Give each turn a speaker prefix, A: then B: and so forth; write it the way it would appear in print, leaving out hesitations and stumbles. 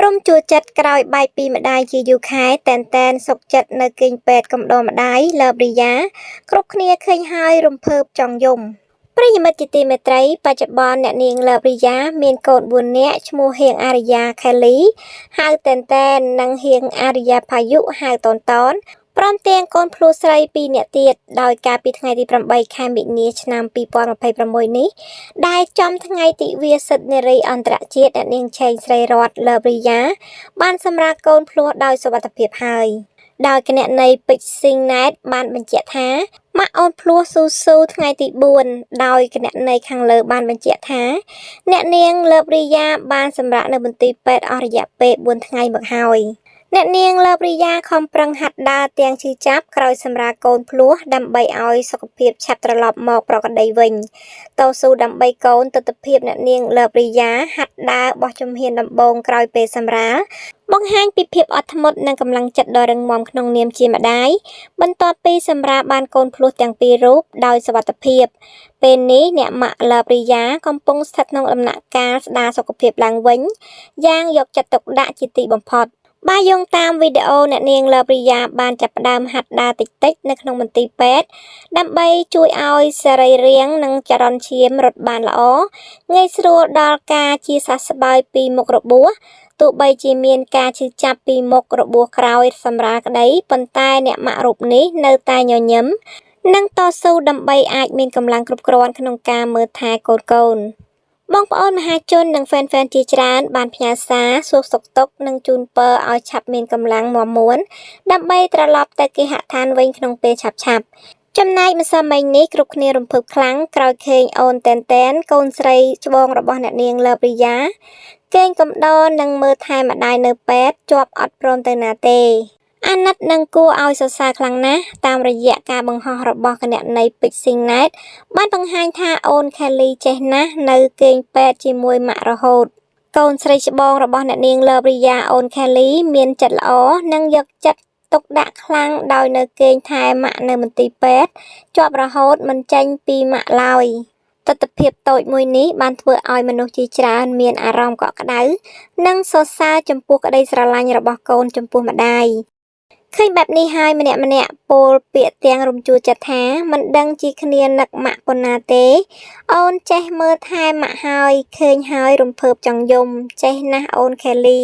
A: រំជួលចិត្តក្រោយបែកពីម្ដាយជាយូរខែតែនតែនសុខចិត្តនៅគេងពេទ្យកំដរម្ដាយលើបរិយា គ្រប់គ្នាឃើញហើយរំភើបចង់យំប្រិយមិត្តជាទីមេត្រីបច្ចុប្បន្នអ្នកនាងលើបរិយាមានកូន4នាក់ឈ្មោះហៀងអារិយាខេលីហៅតែនតែននិងហៀងអារិយាផាយុហៅតនតនព្រមទាំងកូនភ្លោះស្រី2នាក់ទៀតដោយការពីថ្ងៃទី8ខែមិនិនាឆ្នាំ2026នេះដែលចំថ្ងៃទិវាសិទ្ធិនារីអន្តរជាតិអ្នកនាងឆេងស្រីរតលើបរិយាបានសម្រាលកូនភ្លោះដោយសុវត្ថិភាពហើយដោយគណនីពេជ្រស៊ីងណែតបានបញ្ជាក់ថាម៉ាក់អូនភ្លោះស៊ូស៊ូថ្ងៃទី4ដោយគណនីខាងលើបានបញ្ជាក់ថាអ្នកនាងលើបរិយាបានសម្រាកនៅមន្ទីរពេទ្យអស់រយៈពេល4ថ្ងៃមកហើយអ្នកនាងលើបរិយាខំប្រឹងហាត់ដើរទាំងឈឺចាប់ក្រោយសម្រាលកូនភ្លោះដើម្បីឲ្យសុខភាពឆាប់ត្រឡប់មកប្រក្រតីវិញតស៊ូដើម្បីកូនទិដ្ឋភាពអ្នកនាងលើបរិយាហាត់ដើរបោះជំហានដំបូងក្រោយពេលសម្រាលបង្ហាញពីភាពអត់ធ្មត់និងកម្លាំងចិត្តដ៏រឹងមាំក្នុងនាមជាម្ដាយបន្ទាប់ពីសម្រាលបានកូនភ្លោះទាំងពីររូបដោយសុវត្ថិភាពពេលនេះអ្នកម៉ាក់លើបរិយាកំពុងស្ថិតក្នុងដំណាក់កាលស្ដារសុខភាពឡើងវិញយ៉ាងយកចិត្តទុកដាក់ជាទីបំផុតបើយោងតាមវីដេអូអ្នកនាងលើបរិយាបានចាប់ផ្ដើមហាត់ដើរតិចៗនៅក្នុងមន្ទីរពេទ្យដើម្បីជួយឲ្យសរីរាង្គនិងចរន្តឈាមរត់បានល្អងាយស្រួលដល់ការជាសះស្បើយពីមុខរបួសទោះបីជាមានការឈឺចាប់ពីមុខរបួសក្រោយសម្រាលក្តីប៉ុន្តែអ្នកម៉ាក់រូបនេះនៅតែញញឹមនិងតស៊ូដើម្បីអាចមានកម្លាំងគ្រប់គ្រាន់ក្នុងការមើលថែកូនៗបងប្អូនមហាជននិងហ្វេនៗជាច្រើនបានផ្ញើសារសួរសុខទុក្ខនិងជូនពរឲ្យឆាប់មានកម្លាំងមាំមួនដើម្បីត្រឡប់ទៅគេហដ្ឋានវិញក្នុងពេលឆាប់ៗចំណែកម្សិលមិញនេះគ្រប់គ្នារំភើបខ្លាំងក្រោយឃើញអូនតែនតែនកូនស្រីច្បងរបស់អ្នកនាងលើបរិយាគេងកំដរនិងមើលថែម្ដាយនៅពេទ្យជាប់អត់ព្រមទៅណាទេអាណិតនិងគួរឲ្យសរសើរខ្លាំងណាស់តាមរយៈការបង្ហោះរបស់គណនីពេជ្រស៊ីងណែតបានបង្ហាញថាអូនខេលីចេះណាស់នៅគេងពេទ្យជាមួយម៉ាក់រហូតកូនស្រីច្បងរបស់អ្នកនាងលើបរិយាអូនខេលីមានចិត្តល្អនិងយកចិត្តទុកដាក់ខ្លាំងដោយនៅគេងថែម៉ាក់នៅមន្ទីរពេទ្យជាប់រហូតមិនចេញពីម៉ាក់ឡើយទិដ្ឋភាពតូចមួយនេះបានធ្វើឲ្យមនុស្សជាច្រើនមានអារម្មណ៍កក់ក្ដៅនិងសរសើរចំពោះក្តីស្រឡាញ់របស់កូនចំពោះម្ដាយឃើញបែបនេះហើយម្នាក់ៗពោលពាក្យទាំងរំជួលចិត្តថាមិនដឹងជាគ្នានឹកម៉ាក់ប៉ុណ្ណាទេអូនចេះមើលថែម៉ាក់ហើយឃើញហើយរំភើបចង់យំចេះណាស់អូនខេលី